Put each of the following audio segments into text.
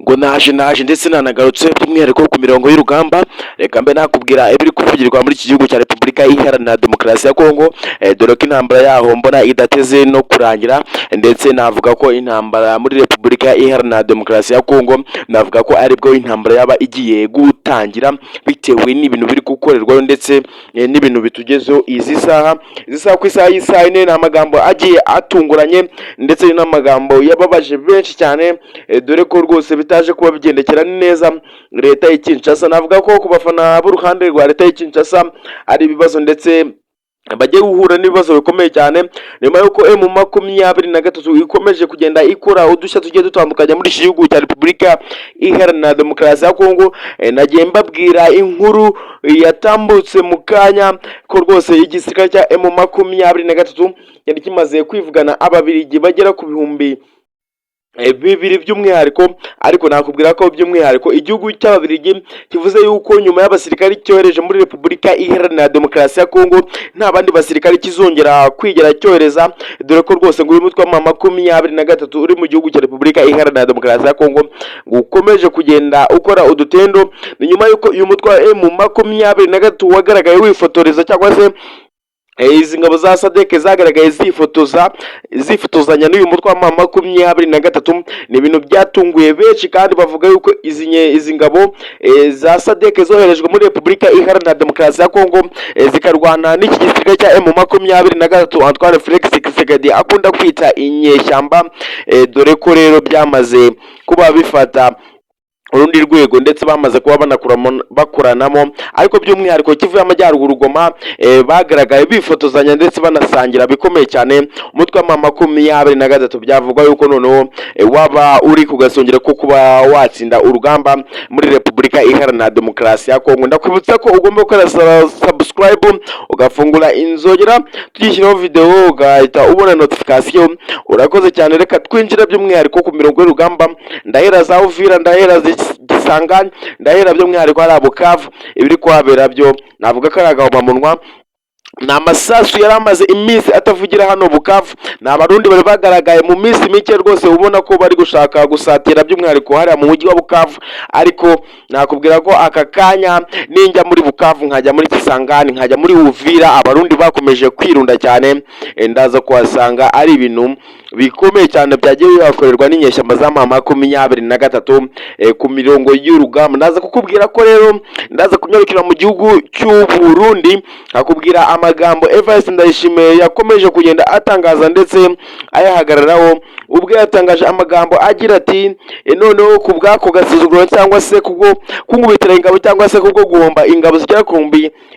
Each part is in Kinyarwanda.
Ngo naje naje ndetse nanagarutse by'umwihariko ku mirongo y'urugamba. Reka mbe nakubwira ibiri kuvugirwa muri iki gihugu cya Repubulika Iharanira Demokarasi ya Kongo, dore ko intambara yaho mbona idateze no kurangira. Ndetse navuga ko intambara muri Repubulika Iharanira Demokarasi ya Kongo, navuga ko aribwo intambara yaba igiye gutangira, bitewe n'ibintu biri gukorerwayo ndetse n'ibintu bitugezeho izi saha, izi saha ku isaha y'isaha 4. Ni amagambo agiye atunguranye ndetse n'amagambo yababaje benshi cyane, dore ko rwose bitaje kuba bigendekera neza leta y'i Kinshasa. Navuga ko ku bafana b'uruhande rwa leta y'i Kinshasa ari ibibazo, ndetse bagiye guhura n'ibibazo bikomeye cyane nyuma y'uko M23 ikomeje kugenda ikora udushya tugiye dutandukanye muri iki gihugu cya Repubulika Iharanira Demokarasi ya Kongo. Nagiye mbabwira inkuru yatambutse mu kanya ko rwose igisirikare cya M23 cyari kimaze kwivugana Ababirigi bagera ku 2000 by'umwihariko. Ariko nakubwira ko by'umwihariko igihugu cy'Ababirigi kivuze yuko nyuma y'abasirikari cyohereje muri Repubulika Iharanira Demokarasi ya Kongo, nta bandi basirikari kizongera kwigera cyohereza, dore ko rwose ngo uyu mutwe wa 23 uri mu gihugu cya Repubulika Iharanira Demokarasi ya Kongo ngo ukomeje kugenda ukora udutendo. Ni nyuma y'uko uyu mutwe wa M23 wagaragaye wifotoreza, cyangwa se izi ngabo za SADC zagaragaye zifotoza, zifotozanya n'uyu mutwe wa 23. Ni ibintu byatunguye benshi, kandi bavuga yuko izi ngabo za SADC zoherejwe muri Repubulika Iharanira Demokarasi ya Kongo, zikarwana n'iki gisirikare cya M23 Antoine Felix Tshisekedi akunda kwita inyeshyamba, dore ko rero byamaze kuba bifata urundi rwego, ndetse bamaze kuba bakuranamo. Ariko by'umwihariko Kivu y'Amajyaruguru, Goma, bagaragaye bifotozanya ndetse banasangira bikomeye cyane. Umutwe wa 23 byavugwa yuko noneho waba uri ku gasongero ko kuba watsinda urugamba muri Repubulika Iharanira Demokarasi ya Kongo. Ndakwibutsa ko ugomba gukora subscribe, ugafungura inzogera, tugishyiraho video ugahita ubona notification. Urakoze cyane. Reka twinjire by'umwihariko ku mirongo y'urugamba. Ndahera za Uvira, ndahera Kisangani, ndahera by'umwihariko hari Bukavu. Ibiri kuhabera byo navuga ko ari agahomamunwa. Ni amasasu yari amaze iminsi atavugira hano Bukavu. Ni Abarundi bari bagaragaye mu minsi mike rwose, ubona ko bari gushaka gusatira by'umwihariko hariya mu mujyi wa Bukavu. Ariko nakubwira ko aka kanya ninjya muri Bukavu, nkajya muri Kisangani, nkajya muri Uvira, Abarundi bakomeje kwirunda cyane, ndaza kuhasanga ari ibintu bikomeye cyane byagiye bihakorerwa n'inyeshyamba za 23 ku mirongo y'urugamba. Ndaza kukubwira ko rero ndaza kunyarukira mu gihugu cy'u Burundi, nkakubwira amagambo Evariste Ndayishimiye yakomeje kugenda atangaza ndetse ayahagararaho, ubwo yatangaje amagambo agira ati: "Noneho ku bw'ako gasuzuguro, cyangwa se kubwo kunkubitira ingabo, cyangwa se kubwo guhomba ingabo zigera ku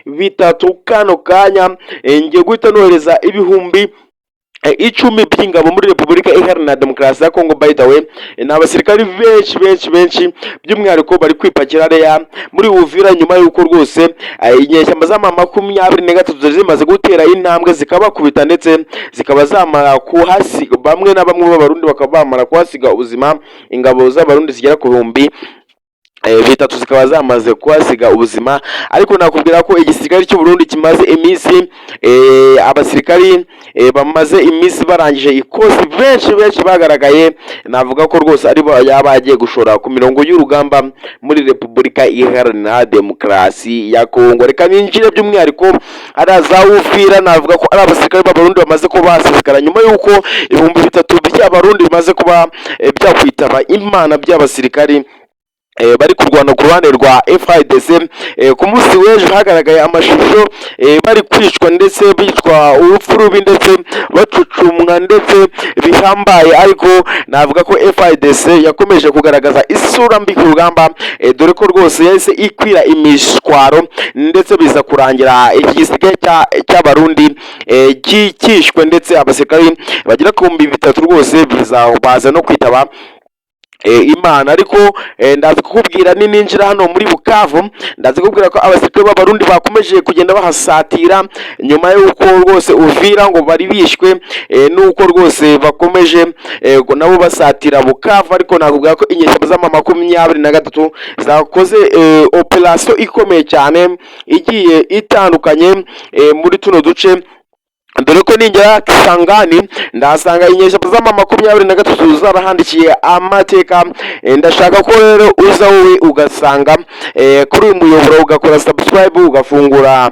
3000 kano kanya, ngiye guhita nohereza 10,000 by'ingabo muri Repubulika Iharanira Demokarasi ya Kongo." By the way, ni abasirikari benshi benshi benshi, by'umwihariko bari kwipakira hariya muri Uvira, nyuma y'uko rwose inyeshyamba za 23 zari zimaze gutera intambwe zikabakubita, ndetse zikaba zamara kuhasiga bamwe na bamwe b'Abarundi, bakaba bamara kuhasiga ubuzima. Ingabo z'Abarundi zigera ku 3000 zikaba zamaze kuhasiga ubuzima. Ariko nakubwira ko igisirikare cy'u Burundi kimaze iminsi, abasirikari bamaze iminsi barangije ikosi benshi benshi bagaragaye, navuga ko rwose ari bo yaba agiye gushora ku mirongo y'urugamba muri Repubulika Iharanira Demokarasi ya Kongo. Reka ninjire by'umwihariko ari za Uvira. Navuga ko ari abasirikare b'Abarundi bamaze kuba basesekara nyuma y'uko 3000 by'Abarundi bimaze kuba byakwitaba Imana, by'abasirikari bari kurwana ku ruhande rwa FARDC. Ku munsi w'ejo hagaragaye amashusho bari kwicwa, ndetse bicwa urupfu rubi, ndetse bacucumwa ndetse bihambaye. Ariko navuga ko FARDC yakomeje kugaragaza isura mbi ku rugamba, dore ko rwose yahise ikwira imishwaro, ndetse biza kurangira iki gisirikare cy'Abarundi cyishwe, ndetse abasirikari bagera ku 3000 rwose biza baza no kwitaba Imana. Ariko ndaza kukubwira ni ninjira hano muri Bukavu, ndaza kukubwira ko abasirikare b'Abarundi bakomeje kugenda bahasatira nyuma y'uko rwose Uvira ngo bari bishwe, nuko rwose bakomeje ngo nabo basatira Bukavu. Ariko nakubwira ko inyeshyamba z'ama 23 zakoze operation ikomeye cyane igiye itandukanye muri tuno duce Dore ko ningera Kisangani ndahasanga inyeshyamba z'ama 23 zarahandikiye amateka. Ndashaka ko rero uza wowe ugasanga kuri uyu muyoboro, ugakora subscribe, ugafungura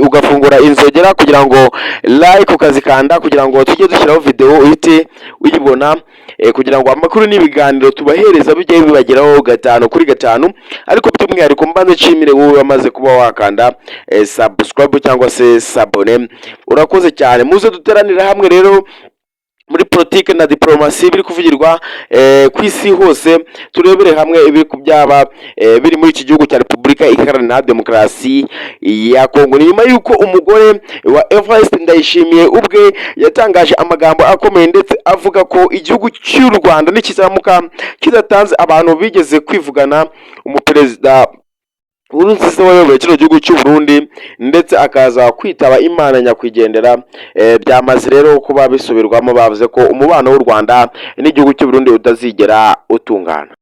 ugafungura inzogera kugira ngo like ukazikanda, kugira ngo tujye dushyiraho video uhite uyibona, kugira ngo amakuru n'ibiganiro tubahereza bijye bibageraho gatanu kuri gatanu. Ariko by'umwihariko mbanze nshimire wowe wamaze kuba wakanda subscribe cyangwa se s'abonner, urakoze cyane. Muze duteranire hamwe rero muri politike na diplomasi biri kuvugirwa ku isi hose, turebere hamwe ibiri ku byaba biri muri iki gihugu cya Repubulika Iharanira Demokarasi ya Kongo. Ni nyuma y'uko umugore wa Evariste Ndayishimiye ubwe yatangaje amagambo akomeye, ndetse avuga ko igihugu cy'u Rwanda nikizaramuka kidatanze abantu bigeze kwivugana umuperezida Nkurunziza wayoboye kino gihugu cy'u Burundi, ndetse akaza kwitaba Imana nyakwigendera, byamaze rero kuba bisubirwamo. Bavuze ko umubano w'u Rwanda n'igihugu cy'u Burundi utazigera utungana.